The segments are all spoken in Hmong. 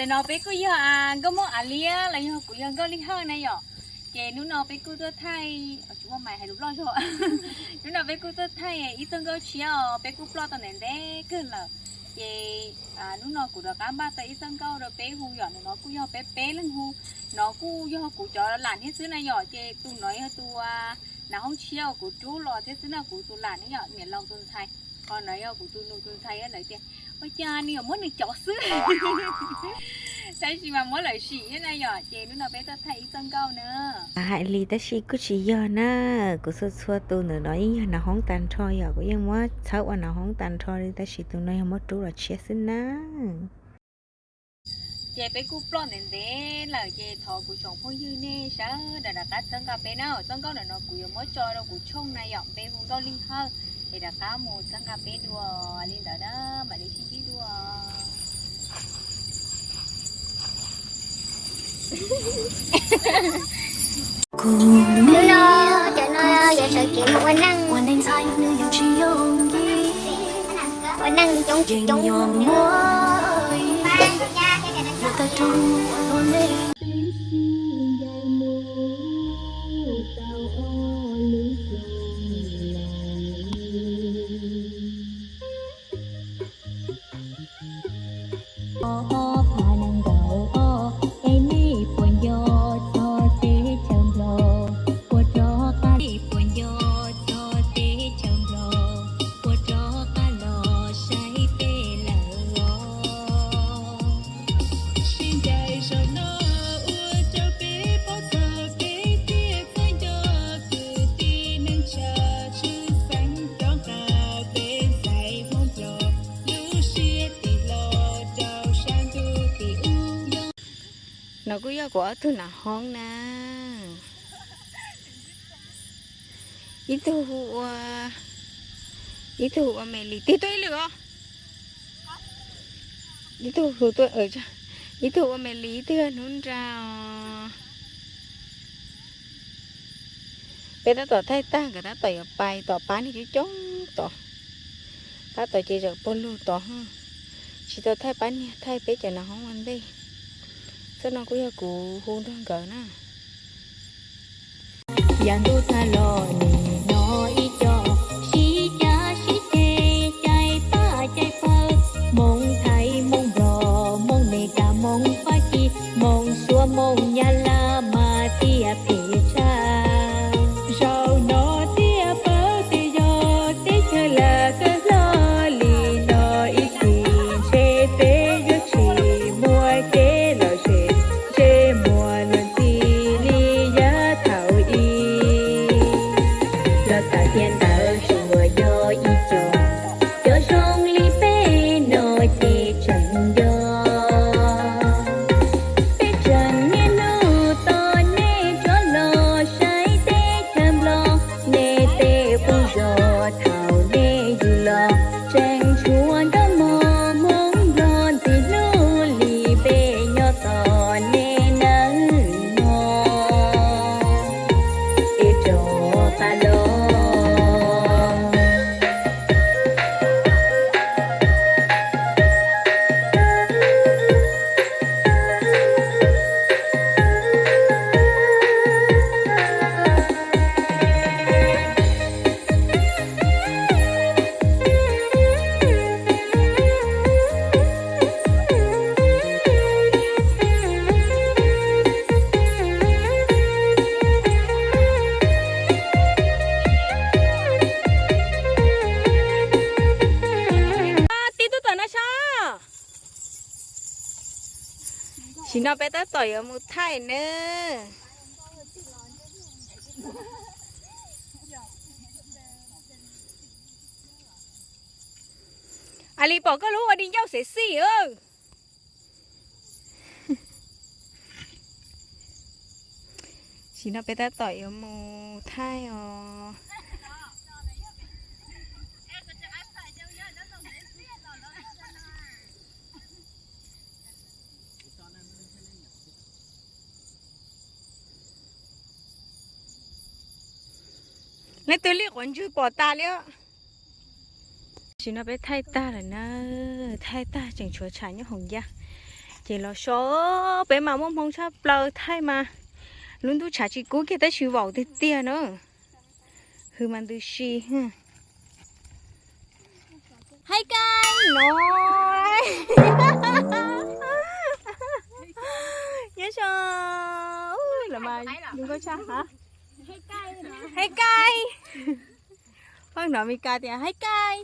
No peb kuj yog nkauj Hmoob Av Liab los yog kuv yog nkauj Lij Hawj na yom. Ces hnub no peb kuj tuaj thaij, tsis muaj mais hais lus Nplog zog. Hnub no peb kuj tuaj thaij ib txoj nkauj tshiab os, peb kuj ploj tau ntev ntev kawg lawm. Ces hnub no kuv rov qab npaj tau ib txoj nkauj rau peb hu yom, no kuj yog peb peb leeg hu, no kuj yog kuv cov lam thiab xwb na yom, ces tus no yog tus nas hoob tshiab uas kuv rub los thiab xwb na, kuv tus lam ne yom, niam laus tus ntxhais, ho no yog kuv tus nus tus ntxhais, lawv tias ua cas nws yuav muab nws cov xwb. Tab sis mas muab lawv sim thiab na yom, ces hnub no peb tuaj thaij ib txoj nkauj na. Hais li tab sis kuj tsis yog na, kuv txhua txhua tus ntawm no yeej yog nas hoob tag nrho yom, kuv yeej muab txhawb ua nas hoob tag nrho li, tab sis tus no yog muab rub los tshiab xwb na. Ces peb kuj ploj ntev ntev lawm, ces thov kuv tsoom phooj ywg nej sawv daws rov qab txhawb nqa peb na. Txoj nkauj ntawm no kuv yuav muab tso rau kuv tshooj na yom, npe hu nkauj Lij Hawj, es rov qab mus txhawb nqa peb dua li ntawd na, mam li sib ntsib dua. Hnub no cov no yuav sawv kev mus ua neej. Ua neej coob coob. Ob phav nees nkaum ob, es nej puas nco txog teb chaws Nplog, puas rov qab, nej puas nco txog teb chaws Nplog, puas rov qab los saib peb lawm os. Sib ncaim zaum no ua rau peb paub txog peb thiaj txawj nco kwv tij neej tsa, tshwj xeeb rov nqa peb ntxhais Hmoob Nplog lub siab tig hlo rau sab ntuj tim ub. No kuj yog kuv ob tug nas hoob na. Ib tug hu ua, ib tug hu ua Me Lis, tig tuaj ib lwm os. Ib tug hu tuaj, ib tug ua Me Lis, ib tug yog Hnub Nra os. Peb tab tom thaij tag, nkawd tab tom yuav pais tom pab niag coob coob tod. Pab tod ces tseem pog lug tod. Tsis tau thaij pab niag, thaij peb cov nas hoob ua ntej. Txoj no kuj yog kuv hu nrog nkawd na. Yav ntuj tag los nim no ib co sib cav sib ceg, caij pab caij pawg, Hmoob Thaib Hmoob Nplog, Hmoob Mes Kas Hmoob Fab Kis, Hmoob Suav Hmoob Nyab Laj mas tias phem tshaj. Zaum no tiaj pawg twb yog teb chaws lam kawg hlo li no ib txhis, ntshe peb yuav tsis muaj kev lom zem, ntshe muaj luag ntxhi li yav thaum ub. Los xav tias ntawd tsuas yog ib co cov zoo li peb no ces tseem yog. Peb tseem niaj hnub tos nej rov los saib teb chaws Nplog, nej tej qub zos thaum nej yug los tseem tshuav nrov mog Hmoob Nplog ntxim hlub li peb nyob tos nej nawb mog. Es rov qab los. Tib tug tom no sab. Sim no peb tab tom yuav mus thaij nawb. A li pom koj lub ua di ncauj xev xij. Sim no peb tab tom yuav mus thaij os. Leej twg li quav ntswg pom tas li. Sim no peb thaij tag lawm na, thaij tag tseem tshuav tsham nyob hauv ncaj. Ces los so, peb mas muaj hmoo tshaj plaws, thaij mas lub ntuj tshav tsis kub kiag tab sis vaum tiag tiag na. Hws mas ntws si. Haib kaij no. Nyob zoo. Lawv mas zoo nkauj tshaj hab. Haib kaij. Pheej hnov Mes Kas tias haib kaij.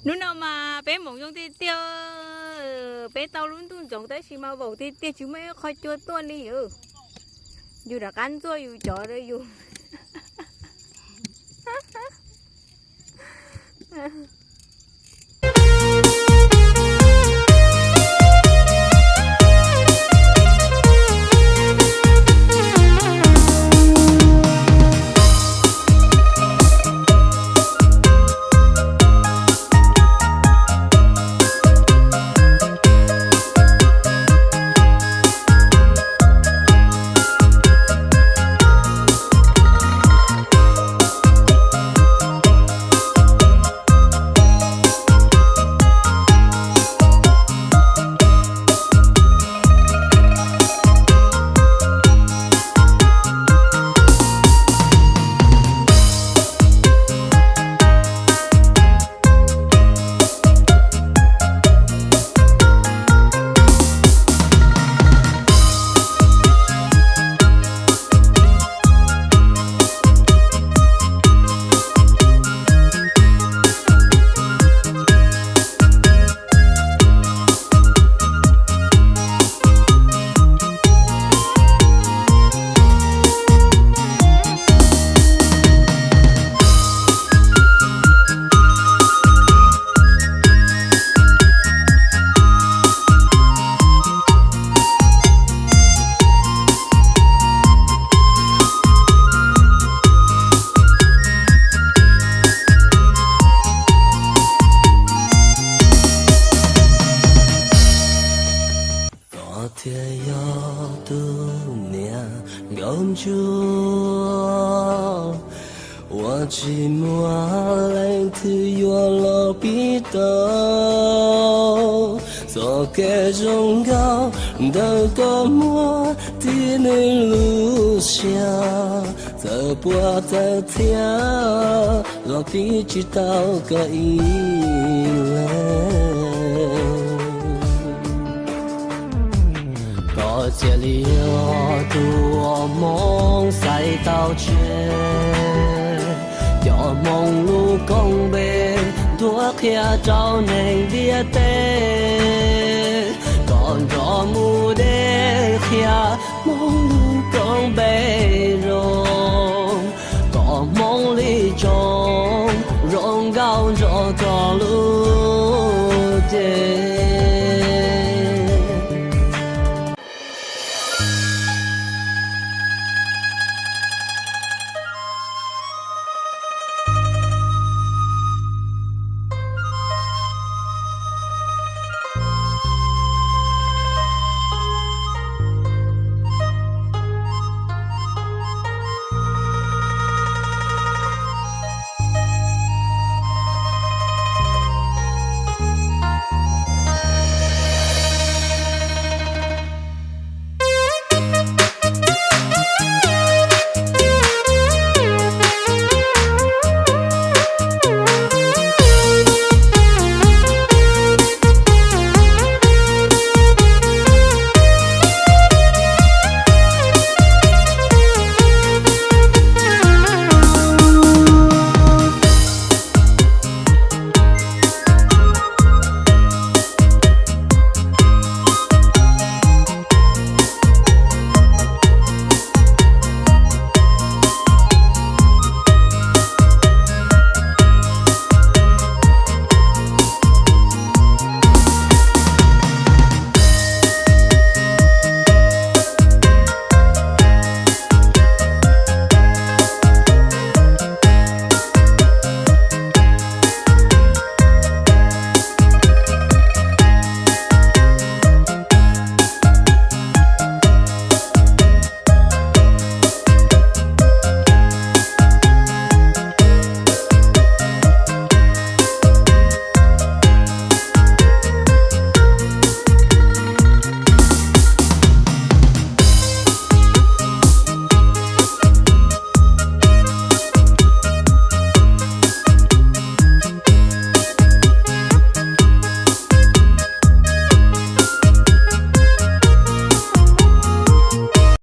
Hnub no mas peb moov zoo tiag tiag, peb tau lub ntuj ntxoov tab sis mas vaum tiag tiag tsis muaj ib qho cua tuaj li. Yus rov qab ntxuaj yus cov rau yus. Koj thiaj yog tus niam nkauj ntsuag uas tsis muaj leej twg yuav los pib tau txoj kev zoo nkauj ntawm koj muaj tib neeg lub siab. Txawm puas txawv thiab los pib tsis tau koj ib leeg. Koj cia li yog tus uas Hmoob xaiv tau tseg, coj Hmoob lub koob npe ntuas qhia rau neeg ntiaj teb. Koj nrog mus de qhia Hmoob lub koob npe zoo, kom Hmoob li tsoom zoo nkauj nrog koj lub